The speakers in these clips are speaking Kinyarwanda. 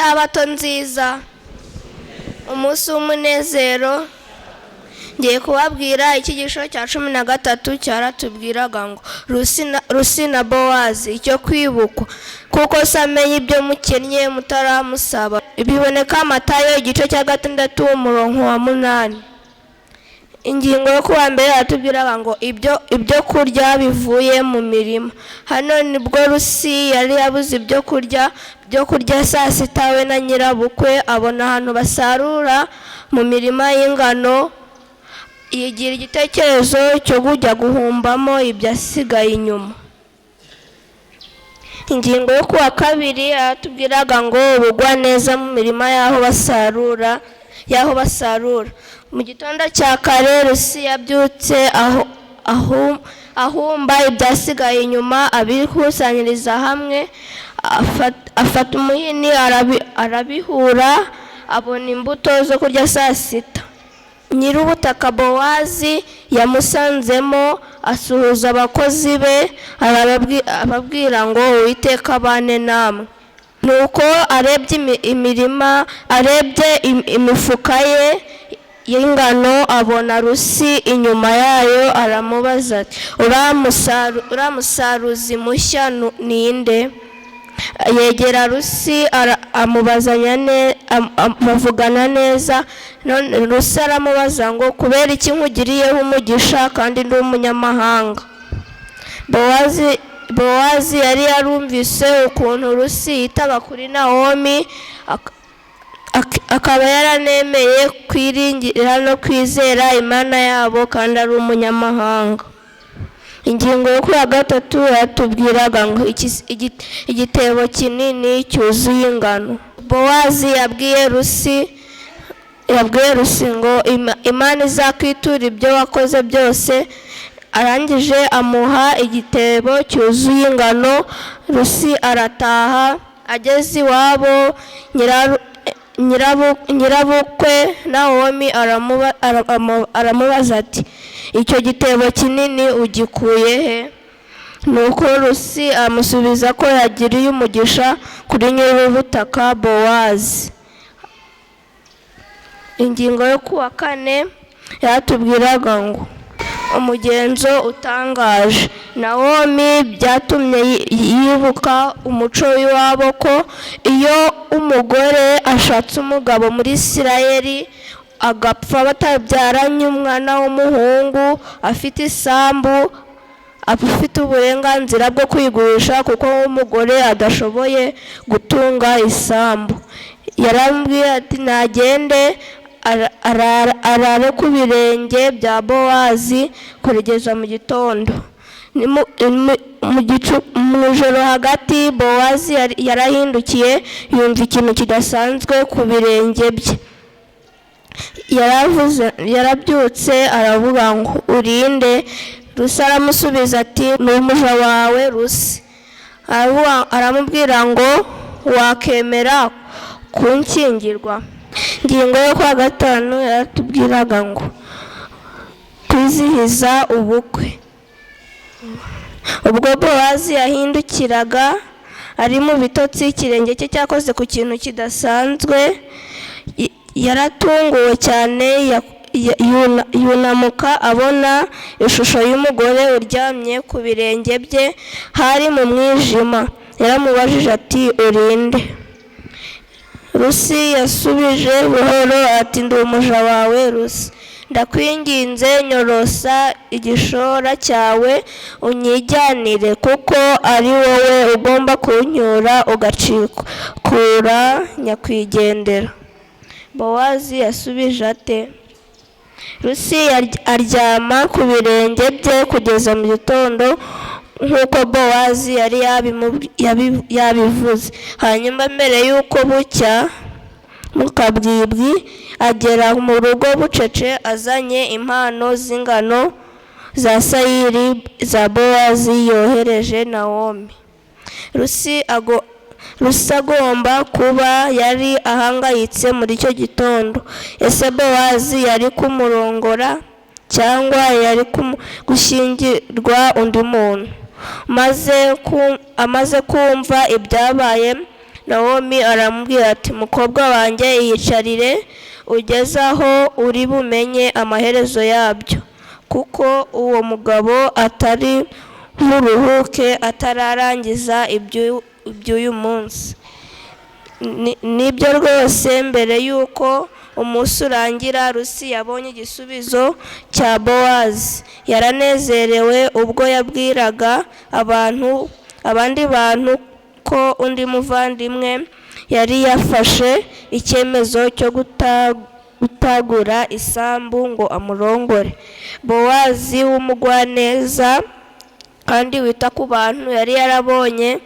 Isabato nziza, umunsi w'umunezero. Ngiye kubabwira icyigisho cya 13 cyaratubwiraga ngo Rusi na Bowazi, icyo kwibukwa, kuko se amenya ibyo mukennye mutaramusaba. Biboneka Matayo igice cya 6 umurongo wa 8. Ingingo yo kuwa mbere yaratubwiraga ngo ibyo kurya bivuye mu mirima. Hano nibwo Rusi yari yabuze ibyo kurya byo kurya saa sita, we na nyirabukwe, abona ahantu basarura mu mirima y'ingano, yigira igitekerezo cyo kujya guhumbamo ibyasigaye inyuma. Ingingo yo kuwa kabiri yaratubwiraga ngo ubugwaneza mu mirima y'aho basarura. Mu gitondo cya kare Rusi yabyutse ahumba ibyasigaye inyuma, abikusanyiriza hamwe, afata umuhini arabihura, abona imbuto zo kurya saa sita. Nyir'ubutaka Bowazi yamusanzemo, asuhuza abakozi be, ababwira ngo: "Uwiteka abane namwe." Nuko arebye imirima, arebye imifuka ye y'ingano, abona Rusi inyuma yayo, aramubaza ati: "Uriya musaruzi mushya ninde?" Yegera Rusi, amubazanya bavugana neza. None Rusi aramubaza ngo: "Kubera iki nkugiriyeho umugisha kandi ndi umunyamahanga?" Bowazi yari yarumvise ukuntu Rusi yitaga kuri Nawomi, akaba yaranemeye kwiringira no kwizera Imana yabo kandi ari umunyamahanga. Ingingo yo kuwa gatatu yatubwiraga ngo igitebo kinini cyuzuye ingano. Bowazi yabwiye Rusi ngo: "Imana izakwitura ibyo wakoze byose." Arangije amuha igitebo cyuzuye ingano. Rusi arataha, ageze iwabo nyirabukwe Nawomi aramubaza ati: "Icyo gitebo kinini ugikuye he?" Nuko Rusi amusubiza ko yagiriye umugisha kuri nyir'ubutaka Bowazi. Ingingo yo kuwa kane yatubwiraga ngo umugenzo utangaje. Nawomi byatumye yibuka umuco w'iwabo, ko iyo umugore ashatse umugabo muri Isirayeli agapfa batabyaranye umwana w'umuhungu, afite isambu, afite uburenganzira bwo kwigurisha, kuko umugore adashoboye gutunga isambu. Yarambwiye ati nagende arare ku birenge bya Bowazi kugeza mu gitondo. Mu ijoro hagati Bowazi yarahindukiye, yumva ikintu kidasanzwe ku birenge bye. Yaravuze, yarabyutse, aravuga ngo: "Urinde?" Rusi aramusubiza ati: "Ni umuja wawe Rusi." Aramubwira ngo: "Wakemera kunshyingirwa?" Ingingo yo kwa gatanu yaratubwiraga ngo kwizihiza ubukwe. Ubwo Bowazi yahindukiraga ari mu bitotsi, ikirenge cye cyakoze ku kintu kidasanzwe. Yaratunguwe cyane, yunamuka abona ishusho y'umugore uryamye ku birenge bye. Hari mu mwijima. Yaramubajije ati: "Urinde?" Rusi yasubije buhoro ati: "Ndi umuja wawe Rusi. Ndakwinginze, nyorosa igishora cyawe unyijyanire, kuko ari wowe ugomba kuncyura ugacikura nyakwigendera." Bowazi yasubije ate? Rusi aryama ku birenge bye kugeza mu gitondo nk'uko Bowazi yari yabivuze. Hanyuma mbere y'uko bucya mu kabwibwi, agera mu rugo bucece, azanye impano z'ingano za sayiri za Bowazi yohereje Nawomi. Rusi agomba kuba yari ahangayitse muri icyo gitondo. Ese Bowazi yari kumurongora cyangwa yari gushyingirwa undi muntu? Maze amaze kumva ibyabaye, Nawomi aramubwira ati: "Mukobwa wanjye, iyicarire ugeze aho uri bumenye amaherezo yabyo, kuko uwo mugabo atari buruhuke atararangiza iby'uyu munsi." Nibyo rwose, mbere y'uko umunsi urangira, Rusi yabonye igisubizo cya Bowazi. Yaranezerewe ubwo yabwiraga abantu abandi bantu ko undi muvandimwe yari yafashe icyemezo cyo gutagura isambu ngo amurongore. Bowazi w'umugwaneza kandi wita ku bantu yari yarabonye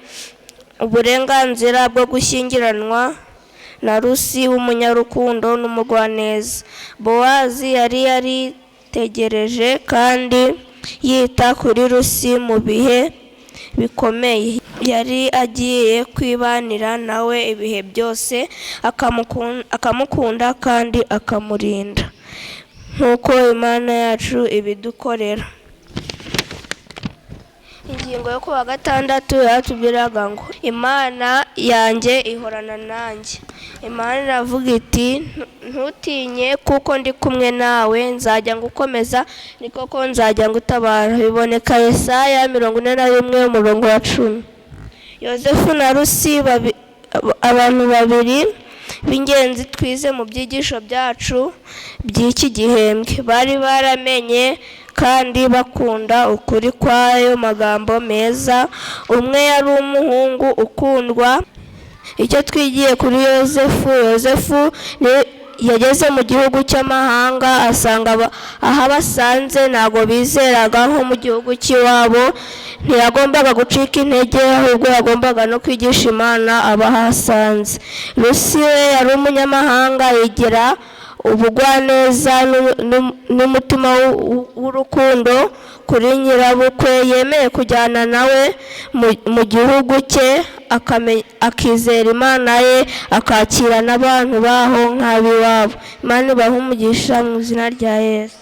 uburenganzira bwo gushyingiranwa na Rusi w'umunyarukundo n'umugwaneza. Bowazi yari yaritegereje kandi yita kuri Rusi mu bihe bikomeye. Yari agiye kwibanira nawe ibihe byose, akamukunda kandi akamurinda, nk'uko Imana yacu ibidukorera. Ingingo yo kuwa gatandatu yaratubwiraga ngo: "Imana yanjye ihorana nanjye." Imana iravuga iti: "Ntutinye, kuko ndi kumwe nawe, nzajya ngukomeza, ni koko nzajya ngutabara." Biboneka Yesaya 41, umurongo wa 10. Yozefu na Rusi, abantu babiri b'ingenzi twize mu byigisho byacu by'iki gihembwe, bari baramenye kandi bakunda ukuri kw'ayo magambo meza. Umwe yari umuhungu ukundwa. Icyo twigiye kuri Yozefu: Yozefu yageze mu gihugu cy'amahanga, asanga aho abasanze ntabwo bizeraga nko mu gihugu cy'iwabo. Ntiyagombaga gucika intege, ahubwo yagombaga no kwigisha Imana abahasanze. Rusi we yari umunyamahanga, yigira ubugwaneza n'umutima w'urukundo kuri nyirabukwe. Yemeye kujyana nawe mu gihugu cye, akizera Imana ye, akakira n'abantu baho nk'ab'iwabo. Imana ibahe umugisha mu izina rya Yesu.